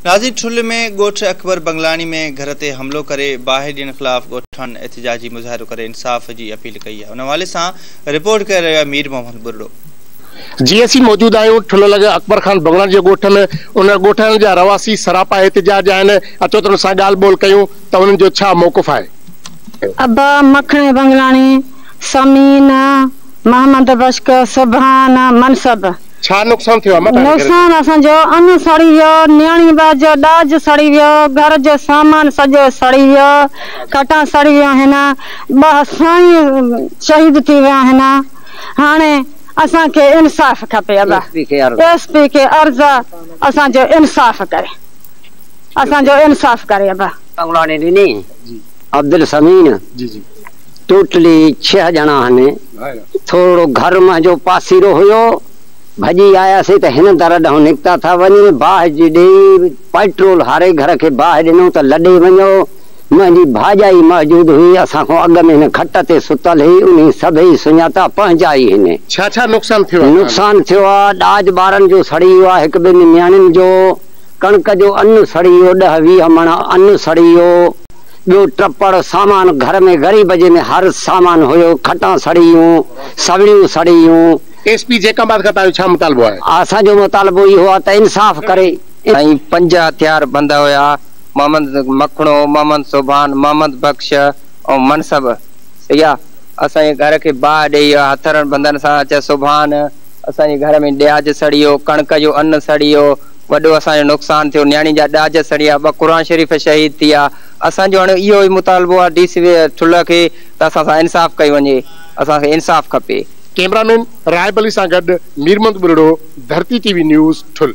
ناظرين ٺل ۾ ڳوٺ اڪبر بنگلاڻي ۾ گهر تي حملو ڪري باهه ڏيڻ خلاف ڳوٺاڻن احتجاجي مظاهرو ڪري انصاف جي اپيل ڪئي آهي ان حوالي سان رپورٽ ڪري رهيو آهي مير محمد ٻرڙو. جي اسين موجود آهيون ٺل لڳ اڪبر خان بنگلاڻي جي ڳوٺ ۾ ان ڳوٺ جا رهواسي سراپا احتجاج آهن اچو ته انهن سان ڳالهه ٻولهه ڪيون ته انهن جو ڇا موقف آهي. ابا مکڻ بنگلاڻي، سمين، محمد بشڪ، سبحان، منصب. ڇا نقصان ٿيو آهي متان گهر جو؟ نقصان اسان جو ان سڙي ويو، نياڻي ٻار جو ڏاج سڙي ويو، گهر جو سامان سڄو سڙي ويو، کٽان سڙي ويون آهن، ٻه سائين شهيد ٿي ويا آهن، هاڻي اسان کي انصاف کپي ابا، ايس پي کي عرض آ اسان جو انصاف ڪري، اسان جو انصاف ڪري ابا. بنگلاڻي ڏني عبدالسمين ٽوٽلي ڇهه ڄڻا هن. ٿورڙو گهر منهنجو پاسيرو هيو. ڀڄي آياسين ته هن در ڏانهن نڪتا ٿا وڃن. باهه جي ڏيئي پئٽرول هاري گهر کي باهه ڏنو ته لڏي وڃو. منهنجي ڀاڄائي موجود هئي. اسان کان اڳ ۾ هن کٽ تي ستل هئي. انهي سڀئي سڃاتا پنهنجا ئي هن. ڇا ڇا نقصان ٿيو آهي؟ نقصان ٿيو آهي. ڏاج ٻارن جو سڙي ويو آهي. هڪ ٻن نياڻين جو. ڪڻڪ جو ان سڙي ويو. ڏهه ويهه مڻ ان سڙي ويو. ٻيو ٽپڙ سامان گهر ۾ غريب جي ۾ هر سامان هيو، کٽان سڙي ويون، سوڙيون سڙي ويون. ايس پي جيڪب آباد کان توهان جو ڇا مطالبو آهي؟ اسان جو مطالبو اهو آهي ته انصاف ڪري. ۽ پنج هٿيار بند هيا، محمد مکڻو، محمد سبحان، محمد بخش ۽ منصب صحيح آ اسان جي گهر کي باهه ڏئي ويا هٿيارن بندن سان اچي سبحان اسان جي گهر ۾ ڏياج سڙي ويو ڪڻڪ جو ان سڙي ويو وڏو اسان جو نقصان ٿيو نياڻي جا ڏاج سڙي ويا ٻه قرآن شريف شهيد ٿي ويا اسان جو هاڻي اهو ئي مطالبو آهي ڊي سي ٺلهه کي ته اسان سان انصاف ڪيو وڃي اسان کي انصاف کپي. ڪئميرا مين راهب علي سان گڏ Mir Muhammad Buriro, Dharti T V news, Thul.